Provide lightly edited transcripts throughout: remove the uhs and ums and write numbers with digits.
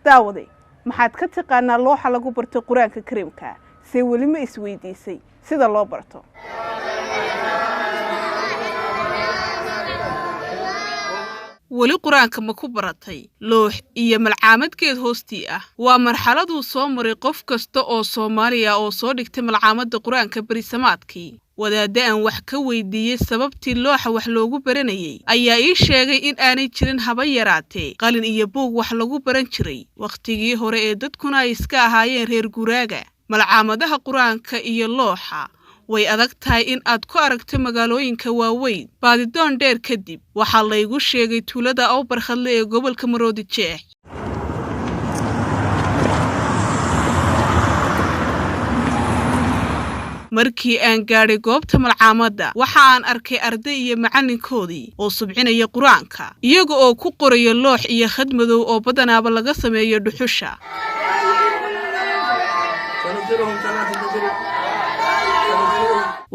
Daawade, maxaad ka taqaanaa looxa lagu barto Qur-aanka Kariimka? See weli ma isweydiisay sida loo barto? Weli Qur-aanka ma ku baratay loox iyo malcaamad geed hoostii ah? Waa marxaladuu soo maray qof kasta oo Soomaaliya oo soo dhigtay malcaamadda Qur-aanka berisamaadkii. Wadaadda aan wax ka weydiiyey sababtii looxa wax loogu baranayay ayaa ii sheegay in aanay jirin haba yaraatee qalin iyo buug wax lagu baran jiray wakhtigii hore ee dadkuna ay iska ahaayeen reer guraaga. Malcaamadaha Qur-aanka iyo looxa way adag tahay in aad ku aragto magaalooyinka waaweyn. Baadidoon dheer kadib waxaa laygu sheegay tuulada Awbarkhadle ee gobolka Maroodi Jeex. Markii aan gaadhay goobta malcaamadda, waxa aan arkay arday iyo macallinkoodii oo subcinaya Qur-aanka, iyaga oo ku qoraya loox iyo khad madow oo badanaaba laga sameeyo dhuxusha.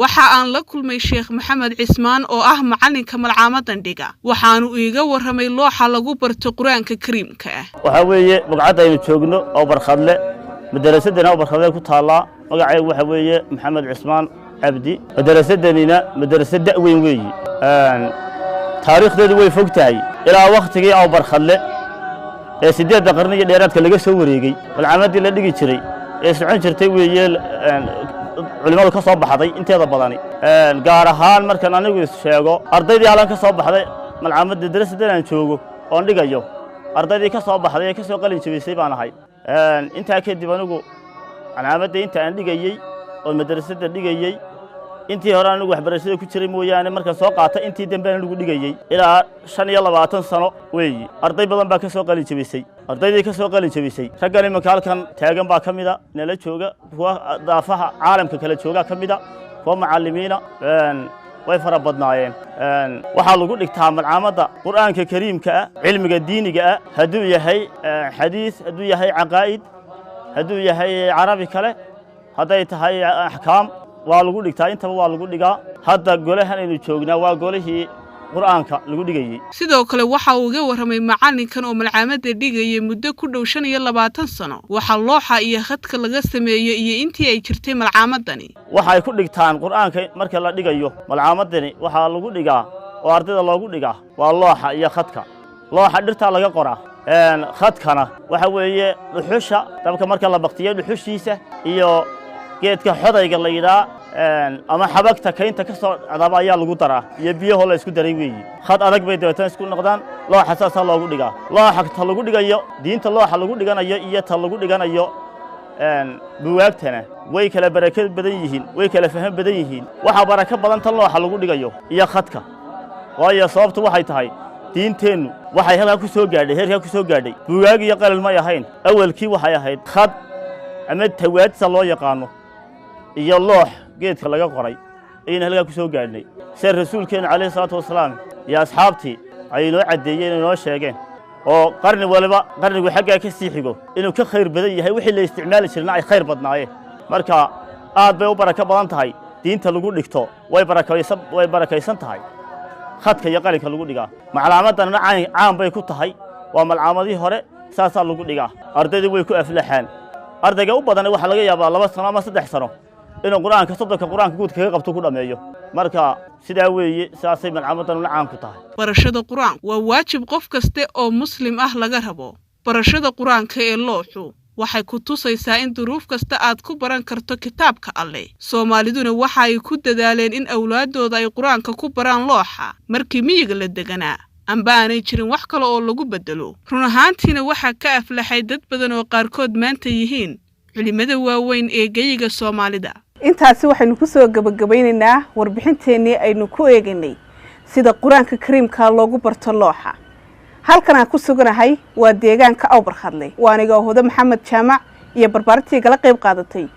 Waxa aan la kulmay Sheekh Maxamed Cismaan oo ah macallinka malcaamadan dhiga. Waxaanu iiga warramay looxa lagu barto Qur-aanka Kariimka ah. Waxaa weeye bugcadda aynu joogno oo Barkhadle, madarasadana oo Barkhadle ku taallaa. Magacaygu waxaa weeye Maxamed Cismaan Cabdi. Madarasadanina madarasad da'weyn weeyi, taariikhdeedu way fog tahay, ilaa wakhtigii Awbarkhadle ee 8da qarni iyo dheeraadka laga soo wareegey. Malcaamadii la dhigi jiray ee socon jirtay weeye, culimmadu ka soo baxday inteeda badani. Gaar ahaan markaan anigu is sheego, ardaydii halan ka soo baxday malcaamadda darasadan aan joogo oon dhigayo, ardaydii ka soo baxday ee ka soo qalin jebisay baan ahay. Intaa kadib anigu malcaamadda inta aan dhigayey oon madrasadda dhigayey, intii hore anigu waxbarashada ku jiray mooyaane, markaan soo qaata intii dambe anigu dhigayey ilaa 25 sano weeyi. Arday badan baa ka soo qalin jebisay. Ardaydii ka soo qalin jebisay raggan imanka halkan taagan baa ka mida nala jooga, kuwa daafaha caalamka kala joogaa ka mida, kuwa macallimiina, way fara badnaayeen. Waxaa lagu dhigtaa malcaamadda Qur'aanka Kariimka ah, cilmiga diiniga ah, hadduu yahay xadiis, hadduu yahay caqaa'id, hadduu yahay carabi kale, hadday tahay axkaam, waa lagu dhigtaa, intaba waa lagu dhigaa. Hadda golahan aynu joognaa waa golihii Qur'aanka lagu dhigayey. Sidoo kale waxa uu iga warramay macallinkan oo malcaamadda dhigayay muddo ku dhow 25 sano waxa looxa iyo khadka laga sameeyo iyo intii ay jirtay malcaamadani. Waxay ku dhigtaan Qur'aanka marka la dhigayo malcaamadani, waxaa lagu dhigaa oo ardayda loogu dhigaa waa looxa iyo khadka. Looxa dhirtaa laga qoraa, khadkana waxa weeye dhuxusha dabka marka la baktiyo dhuxushiisa iyo geedka xodayga la yidhaa ama xabagta kaynta ka soo dhacdaba ayaa lagu daraa, iyo biyahoo la isku daray weeyi. Khad adag bay dabeetana isku noqdaan. Looxa saasaa loogu dhigaa. Looxa ta lagu dhigayo diinta, looxa lagu dhiganayo iyo ta lagu dhiganayo buwaagtana way kala barako badan yihiin, way kala faham badan yihiin. Waxaa barako badan tan looxa lagu dhigayo iyo khadka, waayo sababtu waxay tahay diinteennu waxay halkaa ku soo gaadhay, heerkaa ku soo gaadhay, buwaag iyo qalin may ahayn awalkii. Waxay ahayd khad ama tawaadsa loo yaqaano iyo loox geedka laga qoray ayaynu halkaa ku soo gaadhnay, sida rasuulkeennu calayhi salaatu wasalaam iyo asxaabtii ay inoo caddeeyeen, inoo sheegeen, oo qarni waliba qarnigu xaggaa ka sii xigo inuu ka khayr badan yahay, wixii la isticmaali jirna ay khayr badnaayeen. Marka aad bay u barako badan tahay diinta lagu dhigto, way barakaysan, way barakaysan tahay khadka iyo qalinka lagu dhigaa. Malcaamaddanna caan bay ku tahay, waa malcaamadihii hore, saasaa lagu dhigaa. Ardaydu way ku aflaxaan. Ardayga u badan waxaa laga yaabaa 2 sano ama 3 sano inuu Qur'aanka 30ka Qur'aanka guud kaga qabto, ku dhammeeyo. Marka sidaa weeye, sidaasay malcaamaddanuna caan ku tahay. Barashada Qur-aanku waa waajib qof kaste oo Muslim ah laga rabo. Barashada Qur-aanka ee looxu waxay ku tusaysaa in duruuf kasta aad ku baran karto kitaabka Alleh. Soomaaliduna waxa ay ku dadaaleen in awlaaddooda ay Qur-aanka ku baraan looxa markii miyiga la deganaa amba aanay jirin wax kale oo lagu beddelo. Run ahaantiina waxaa ka aflaxay dad badan oo qaarkood maanta yihiin culimada waaweyn ee geyiga Soomaalida. Intaasi waxaynu ku soo gebagabaynaynaa warbixinteennii aynu ku eegaynay sida Qur-aanka Kariimka loogu barto looxa. Halkan aan ku suganahay waa deegaanka Awbarkhadle. Waa aniga Hudo Maxamed Jaamac iyo barbaarintii gala qayb qaadatay.